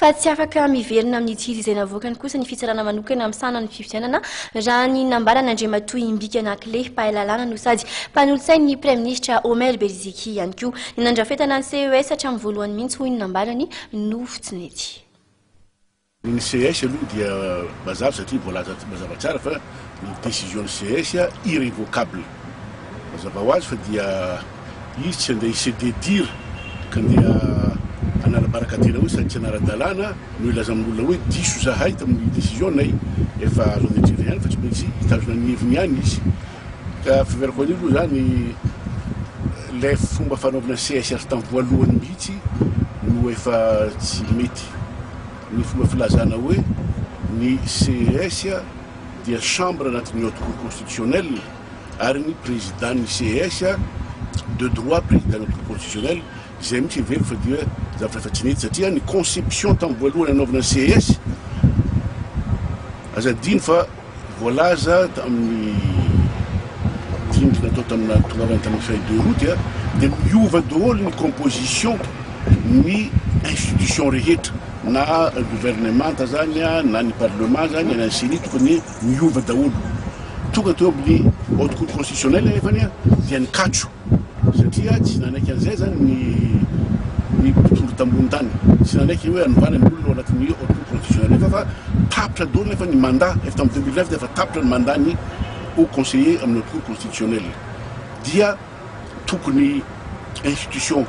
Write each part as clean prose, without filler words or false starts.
Fa tsy afaka miverina amin'ny didy izay navoakany kosa ny fitsarana manokana misahana ny fifidianana, raha ny nambaran'Andriamatoa Imbiki Anaclet, mpahay lalàna no sady mpanolotsain'ny Praiminisitra Omer Beriziky ihany koa. Ny nandrafetana ny CES hatramin'ny voalohany mihitsy, hoy ny nambarany, no tsy nety. Ny ces aloha dia mazava satria voalaza mazava tsara fa ny décision ny ces irrévocable. Mazava ho azy fa dia izy tsy andeha hi-ceder dire ka andeha hanala-baraka tena hoe sady tsy hanara-dalàna no hilaza amin'olona hoe diso zahay tamin'ny décision nay. Efa azo andeha ihany fa tsy maintsy hitazona ny heviny ihany izy. Ka fiheverako an'io aloha izany ilay fomba fanaovana ces ary tamin'ny voalohany mihitsy no efa tsy mety. Ny fomba filazana hoe ny CES dia chambre anatin'ny haute cour constitutionnelle ary ny président ny CES de droit président ny haute cour constitutionnelle, izay mihitsy heveriko fa dia zavatra efa tsy nety satria ny conception tamin'ny voalohany nanaovana ny CES, aza adino fa Voalaza tamin'ny dinika natao tamin'ny nahatongavany tamin'ny feuille de route dia miova daholo ny composition ny institution rehetra na gouvernemanta zany na ny parlement zany na ny ceni tokony miova daholo. Tonga teo amin'ny haute cour constitutionnelle nefany dia nikatso. Satria tsy nanaiky an'izay zany ny ny mpitondra tambony tany, tsy nanaiky hoe hanovana ny olona ao anatin'ny haute cour constitutionnelle nefa fa tapitra daholo nefa ny mandat, efa tamin'ny 2009 dia efa tapitra ny mandat ny haut conseiller amin'ny haute cour constitutionnelle. Dia tokony institution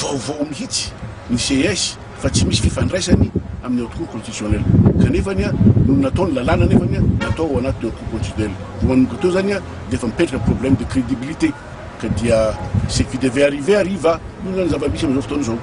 vaovao mihitsy ny ces fa tsy misy fifandraisany amin'ny haute cour constitutionnelle. Kanefa nony natao ny lalàna nefa natao ao anatin'ny haute cour constitutionnelle. Vao manomboka teo zany dia efa mipetraka problème de crédibilité ka dia ce qui devait arriver arriva, io zany zava-misy amin'izao fotoana izao.